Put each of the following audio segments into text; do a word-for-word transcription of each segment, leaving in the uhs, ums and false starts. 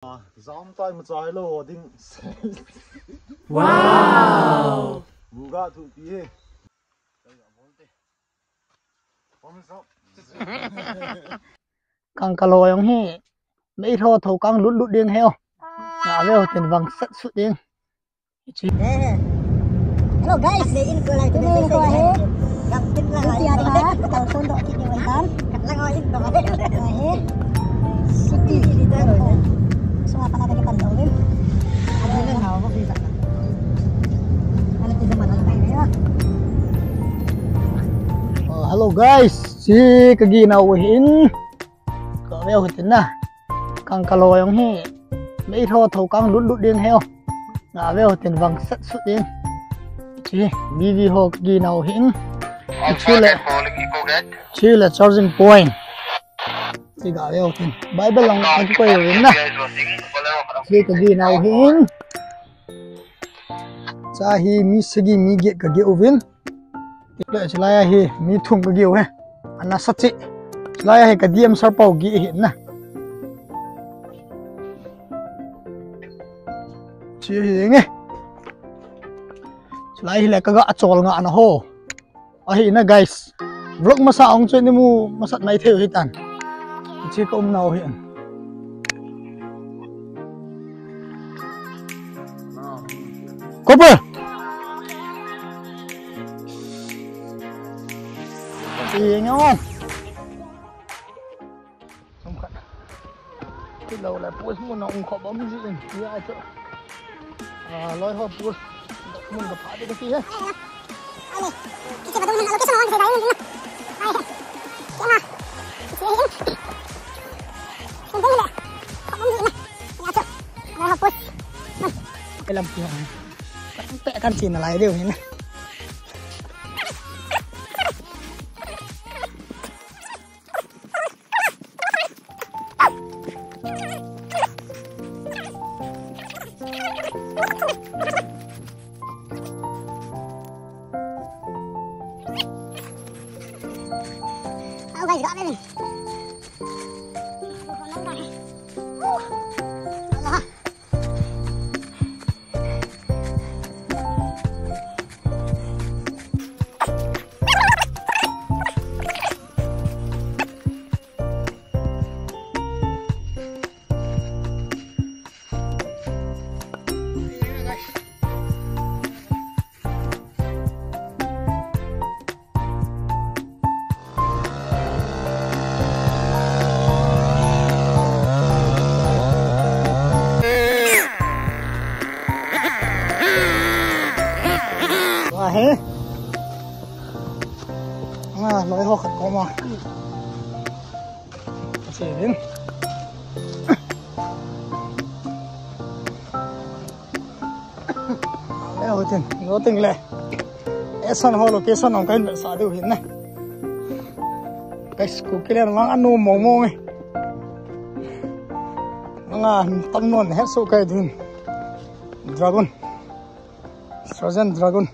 Jam tai ma chai lo ho ding. Wow! Muga thu pi he. Kang kalo jong hi mei tho tho kang lut lut ding he o. Na ve o tin vang sat sut ding. Hello guys. Today in ko lai. Today in ko ahe. Gap tin lang. City area. Tao son do kit ni wan tan. Lang o in do. Ahe. City. So apa lagi pan do ni? Ada na ho ko bisa. Ano ti zaman ang kaya? Oh, hello guys. Si kaginaw hin. Ka ve o hitin na. Kang kalo jong hi mei tho tho kang lut lut ding he o. Nga ve o hitin vang sat sut ding. Chi, B V ho kaginaw hin. Chi le, chi le charging point. Chi ga ve o hitin. Bible lang ka koi o hin na. Chi kaginaw hin. Cha hi mi sagi mi get kageh uvin. Tikle chilai a hi mi thum kageh u he. Ana sa chi. Chilai a hi ka D M sir pau geh hi na. Chi hi nge. Chilai hi le kaga achol nga ana ho. Ahi na guys. Vlog masa ong chu ni mu masat mai thei u hitan. Chi ka um nau hi. Kopa. Ti ngon. Sum khat. Ti lo la post mun na ung khop bom ji in. Ya cho. A loi ho post. Mun ka pha de ka ti he. Ale. Kiche ba dong na location on se dai na. Ai. Kema. Kiche hin. Sum dong le. Khop bom ji na. Ya cho. Loi ho post. Lam ki ha. Kan te kan chin lai deu hin. Ahe. Nga loi ho khat koma. Che din. Le ho tin, lo ting le. Esan ho location ong kahin sa diu hin na. Guys, Kukiland lang anu mong mong e. Nga tam non het su kai din. Dragon. Trojan Dragon.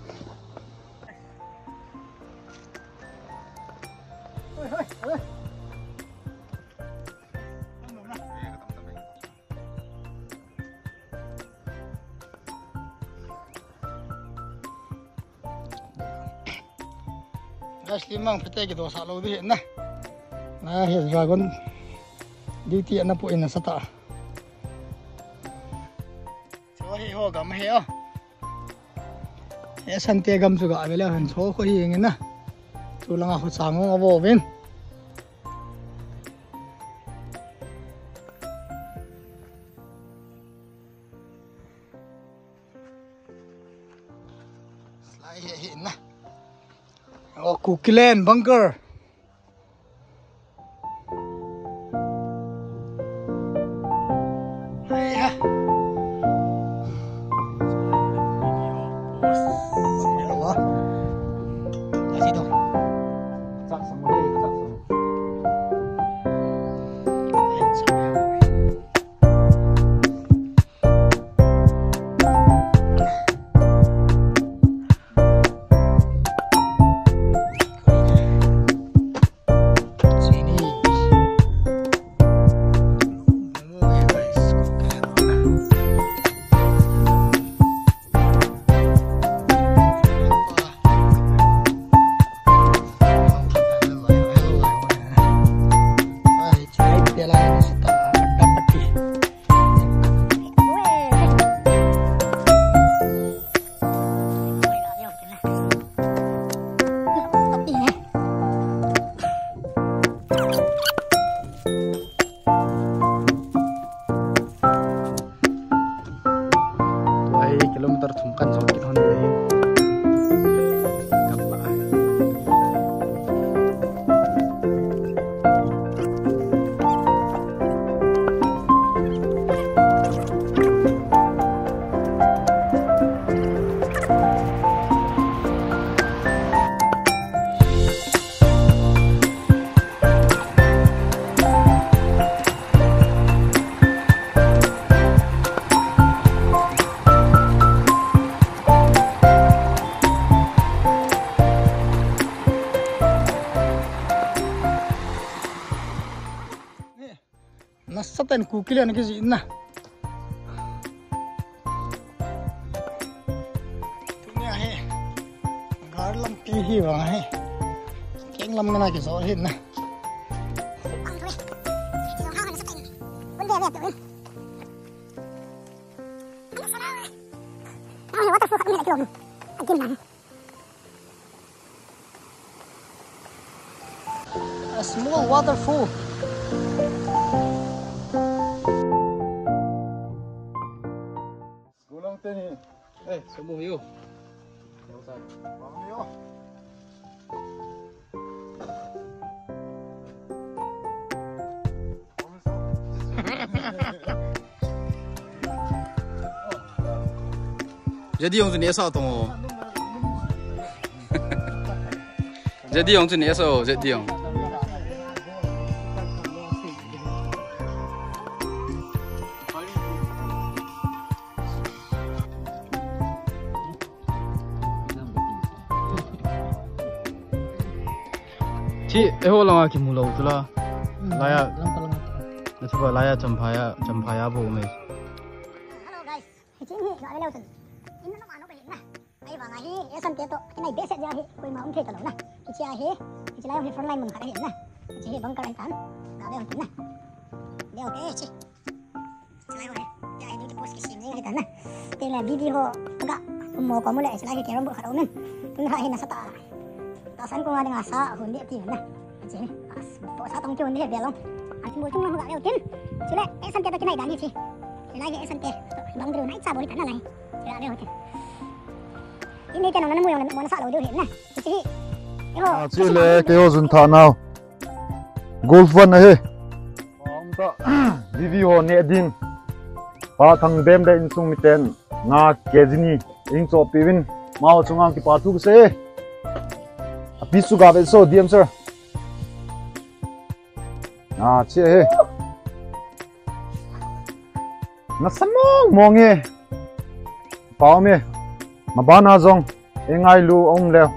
Guys, limang pete kidosa lou di na. Na hi dragon. Duty ana pu ina sata. Cho hi ho gam hi o. He sante gam chu ga vele hen cho kho hi nge na. Chu langa kho chang ong avo vin. Slide hi, hi na. Oh, Kukiland bunker. Hai ha. Thum kan jot kit hon le. Kan la. Nasatah in Kuki le ana kijih na. Tunia hi gari lampi hi vang hi. Keng lam na kijot hi na. Waterfall khat um hi na kilom. Akin na. A small waterfall. Gulang teni. Eh, semua yo. Jadi jong chu neh sa tong o. Jadi jong chu neh sa o, jadi jong. Chi, eiho langa kimu lou chu la. Hmm, laiya. Lang ka lang ka. Na chu ba laiya Champhai a, Champhai a bou me. Hello guys. Hiche hi, ga le leu chun. In na ma no ka hin na. Ahivang a hi, Esan te toh, kinai behseh jeh a hi, koima um thei talou na. Hiche a hi, hiche lai hi front line mun khat ahi na. Hiche hi bunker ahi tan. Ga le hon tin na. Le hon te hiche. Chulai ho hi, tia hi duty post kisem jing ahi tan na. Teng le B B ho, aga, kum mo ko mo le, chulai hi carrom board khat aum in. Tun ha hi nasatah. Tahsan kong a dinga sa hun ding ati na. Chi ni, as, po sa tong ti hun ding he belong. An mo chung ho ga le tin. Chule, Esan te toh kinai dan hi chi. Chulai hi Esan te. Bang dru nai cha bol tan na lai. Chula le ho tin. Ini te nong na mo jong mo na sa lou ding hi na. Chi hi. Eiho. Ah, chule, keiho jun tha nau. Golf one ahi. Aum ta, V V ho neh din. Pa Thangbem le insung miten nga K G ni ing chohpeh uvin. Amaho chunga kipa thu kasei. A piece chu ga ve so, D M sir. Ah, chi ahi. Nasa mong mong e. Pau me. Mabana jong. Ei ngailu aum leu.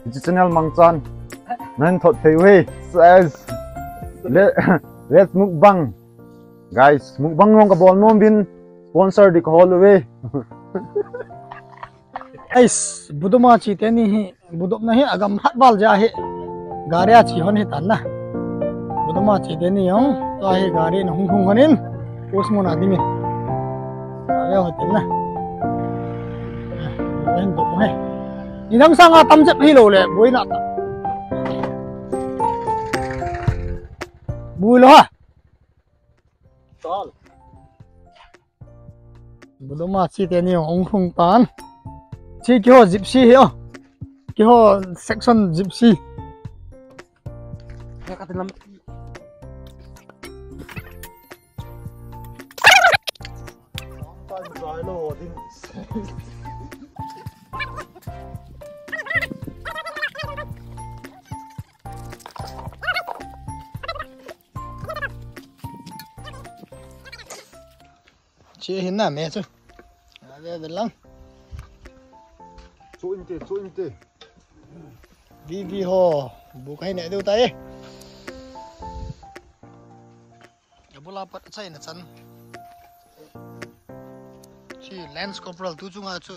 Hiche channel mangchan. Nahin thot thei u hi. Size. Le, let's mukbang. Guys, mukbang jong kabol nom uvin. Sponsor ding kahol uve. Ais, budoma chi teni hi. Budopna hi agam hat val jeh a hi. Gari a che hon hi tan na. Budoma chi teni jong. Tua hi gari na hung hung hon in. Post mun a ding in. Gari a hon tin na. Hin to he. Ni dang sang a tam jep hi lou le, boina ta. Bui lou ha. Tol. Budoma chi teni hung hung tan. Chi keiho gypsy hi o. Keiho section gypsy. Ka tin lam. Chi hin na me chu. Ave ve lang. Chu inte, chu inte. V V ho. Bu kai ne du tai. Abula pat chai na chan. Chi Lance Corporal tu chunga chu.